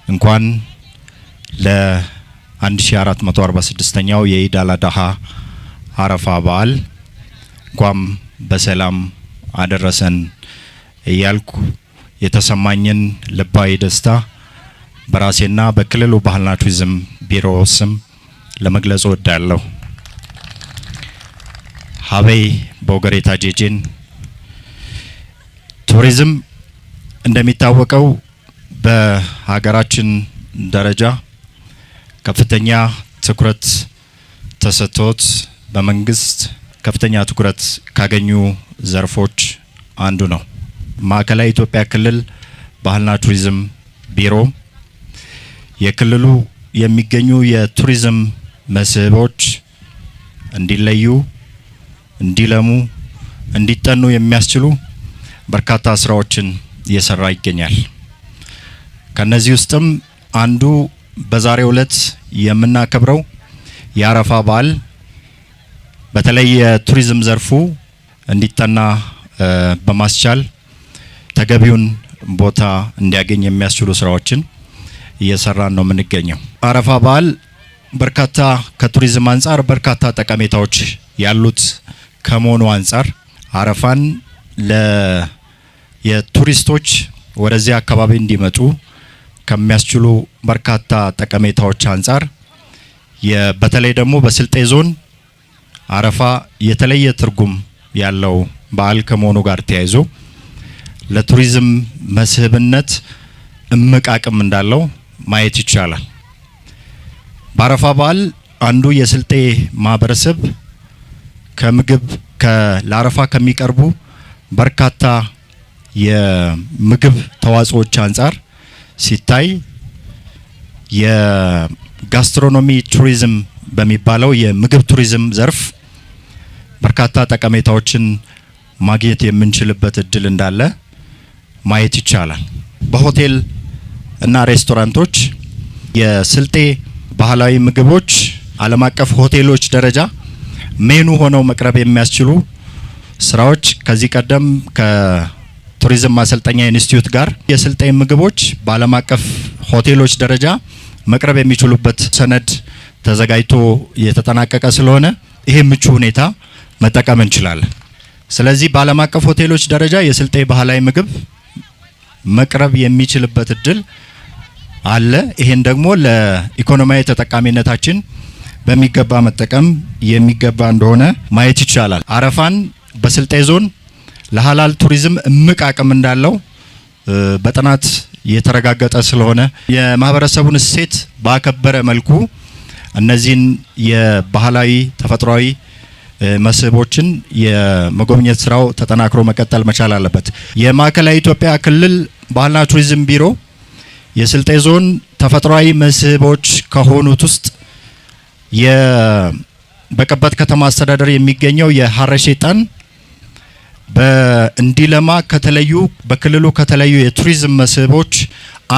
እንኳን ለ1446ኛው የኢድ አል አድሃ አረፋ በዓል እንኳን በሰላም አደረሰን እያልኩ የተሰማኝን ልባዊ ደስታ በራሴና በክልሉ ባህልና ቱሪዝም ቢሮ ስም ለመግለጽ እወዳለሁ። ሀበይ በወገሬታ ጄጄን። ቱሪዝም እንደሚታወቀው በሀገራችን ደረጃ ከፍተኛ ትኩረት ተሰጥቶት በመንግስት ከፍተኛ ትኩረት ካገኙ ዘርፎች አንዱ ነው። ማዕከላዊ ኢትዮጵያ ክልል ባህልና ቱሪዝም ቢሮ የክልሉ የሚገኙ የቱሪዝም መስህቦች እንዲለዩ፣ እንዲለሙ፣ እንዲጠኑ የሚያስችሉ በርካታ ስራዎችን እየሰራ ይገኛል። ከነዚህ ውስጥም አንዱ በዛሬው ዕለት የምናከብረው የአረፋ በዓል በተለይ የቱሪዝም ዘርፉ እንዲጠና በማስቻል ተገቢውን ቦታ እንዲያገኝ የሚያስችሉ ስራዎችን እየሰራን ነው የምንገኘው። አረፋ በዓል በርካታ ከቱሪዝም አንጻር በርካታ ጠቀሜታዎች ያሉት ከመሆኑ አንጻር አረፋን የቱሪስቶች ወደዚህ አካባቢ እንዲመጡ ከሚያስችሉ በርካታ ጠቀሜታዎች አንጻር፣ በተለይ ደግሞ በስልጤ ዞን አረፋ የተለየ ትርጉም ያለው በዓል ከመሆኑ ጋር ተያይዞ ለቱሪዝም መስህብነት እምቅ አቅም እንዳለው ማየት ይቻላል። በአረፋ በዓል አንዱ የስልጤ ማህበረሰብ ከምግብ ለአረፋ ከሚቀርቡ በርካታ የምግብ ተዋጽኦዎች አንጻር ሲታይ የ gastronomy ቱሪዝም በሚባለው የምግብ ቱሪዝም ዘርፍ በርካታ ጠቀሜታዎችን ማግኘት የምንችልበት እድል እንዳለ ማየት ይቻላል። በሆቴል እና ሬስቶራንቶች የስልጤ ባህላዊ ምግቦች ዓለም አቀፍ ሆቴሎች ደረጃ ሜኑ ሆነው መቅረብ የሚያስችሉ ስራዎች፣ ከዚህ ቀደም ከቱሪዝም ማሰልጠኛ ኢንስቲትዩት ጋር የስልጤ ምግቦች በዓለም አቀፍ ሆቴሎች ደረጃ መቅረብ የሚችሉበት ሰነድ ተዘጋጅቶ የተጠናቀቀ ስለሆነ ይሄ ምቹ ሁኔታ መጠቀም እንችላለን። ስለዚህ በዓለም አቀፍ ሆቴሎች ደረጃ የስልጤ ባህላዊ ምግብ መቅረብ የሚችልበት እድል አለ። ይሄን ደግሞ ለኢኮኖሚያዊ ተጠቃሚነታችን በሚገባ መጠቀም የሚገባ እንደሆነ ማየት ይቻላል። አረፋን በስልጤ ዞን ለሀላል ቱሪዝም እምቅ አቅም እንዳለው በጥናት የተረጋገጠ ስለሆነ የማህበረሰቡን እሴት ባከበረ መልኩ እነዚህን የባህላዊ ተፈጥሯዊ መስህቦችን የመጎብኘት ስራው ተጠናክሮ መቀጠል መቻል አለበት። የማዕከላዊ ኢትዮጵያ ክልል ባህልና ቱሪዝም ቢሮ የስልጤ ዞን ተፈጥሯዊ መስህቦች ከሆኑት ውስጥ በቀበት ከተማ አስተዳደር የሚገኘው የሀረ ሼጣን በእንዲለማ ከተለዩ በክልሉ ከተለዩ የቱሪዝም መስህቦች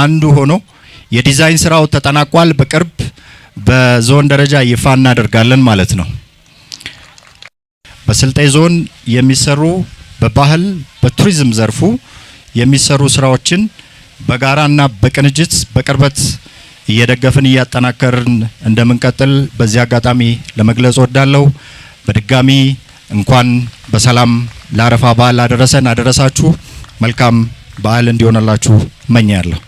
አንዱ ሆኖ የዲዛይን ስራው ተጠናቋል። በቅርብ በዞን ደረጃ ይፋ እናደርጋለን ማለት ነው። በስልጤ ዞን የሚሰሩ በባህል በቱሪዝም ዘርፉ የሚሰሩ ስራዎችን በጋራና በቅንጅት በቅርበት እየደገፍን እያጠናከርን እንደምንቀጥል በዚህ አጋጣሚ ለመግለጽ እወዳለሁ። በድጋሚ እንኳን በሰላም ለአረፋ በዓል አደረሰን አደረሳችሁ። መልካም በዓል እንዲሆንላችሁ እመኛለሁ።